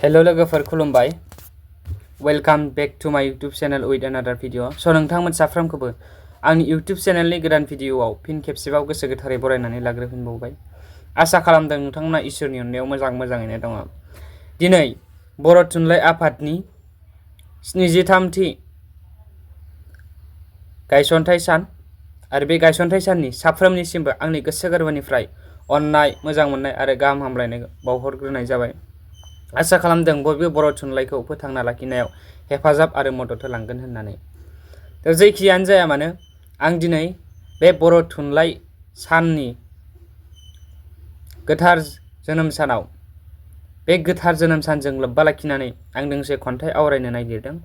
Hello लोगोफोर खुलुमबाय welcome back to माय YouTube channel with another video स नोंथांमोन साफ्रोमखौबो आंनि यूट्यूब चैनलनि गोदान भिडिअआव फिन खेबसेबाव गोसो गोथारै बरायनानै लाग्रोफिनबावबाय। आसा खालामदों नोंथांमोना इसोरनि अननायाव मोजाङैनो दङ। दिनै बर' थुनलाइ आफादनि 73थि गायसनथाइ सान आरो बे गायसनथाइ साननि साफ्रोमनिसिमबो आंनि गोसो गोरबोनिफ्राय अननाय, मोजां मोननाय आरो गाहाम हामलायनाय बावहरग्रोनाय जाबाय। आसा खालामदों बयबो बर' थुनलाइखौ फोथांना लाखिनायाव हेफाजाब आरो मदद होलांगोन होननानै। जेखियानो जाया मानो आं दिनै बे बर' थुनलाइ साननि गोथार जोनोम सानाव बे गोथार जोनोम सानजों लोब्बा लाखिनानै आं दोंसे खन्थाइ आवरायनो नागिरदों।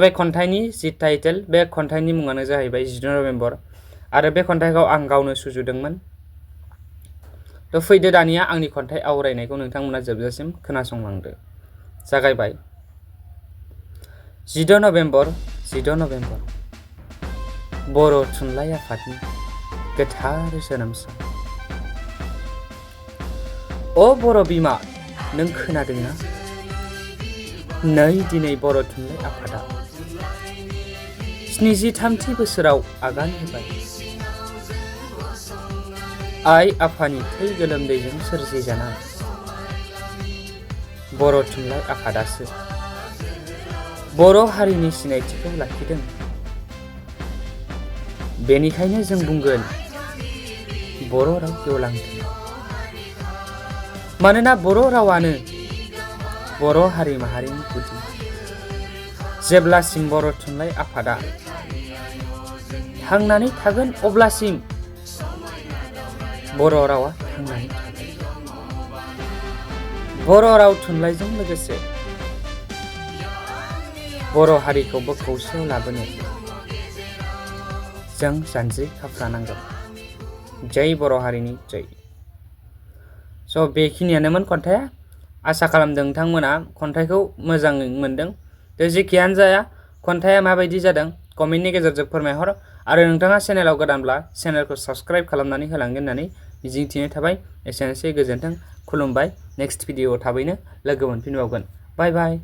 बे खन्थाइनि जि टाइटेल, बे खन्थाइनि मुङानो जाहैबाय 14 नभेम्बर आरो बे खन्थाइखौ आं गावनो सुजुदोंमोन। फैदो दानिया आंनि खन्थाइ आवरायनायखौ नोंथांमोना जोबजासिम खोनासंलांदो। जागायबाय। 14 नभेम्बर बर' थुनलाइ आफादनि गोथार जोनोम सान। अ बर' बिमा, नों खोनादोंना? नै दिनै बर' थुनलाइ आफादा 73थि बोसोराव आगान होबाय। आइ आफानि थै गोलोमदैजों सोरजिजानाय बर' थुनलाइ आफादासो बर' हारिनि सिनायथिखौ लाखिदों। बेनिखायनो जों बुंगोन बर' राव गेवलांथों। मानोना बर' रावानो बर' हारि माहारिनि गुदि। जेब्लासिम बर' थुनलाइ आफादा थांनानै थागोन अब्लासिम बर' रावा थांनानै थागोन। बर' राव थुनलाइजों लोगोसे बर' हारिखौबो खौसेयाव लाबोनो जों जानजि खाफ्रानांगोन। जै बर' हारिनि जै। बेखिनियानोमोन खन्थाइया। आसा खालामदों नोंथांमोना खन्थाइखौ मोजाङै मोनदों। जेखियानो जाया खन्थाइया माबायदि जादों कमेन्टनि गेजेरजों फोरमायहर आरो नोंथाङा चेनेलाव गोदानब्ला चेनेलखौ साबस्क्राइब खालामनानै होलांगोन होननानै मिजिंथिनाय थाबाय। एसेनोसै, गोजोन्थों, खुलुमबाय। नेक्स्ट भिडिअआव थाबैनो लोगो मोनफिनबावगोन। बाय बाय।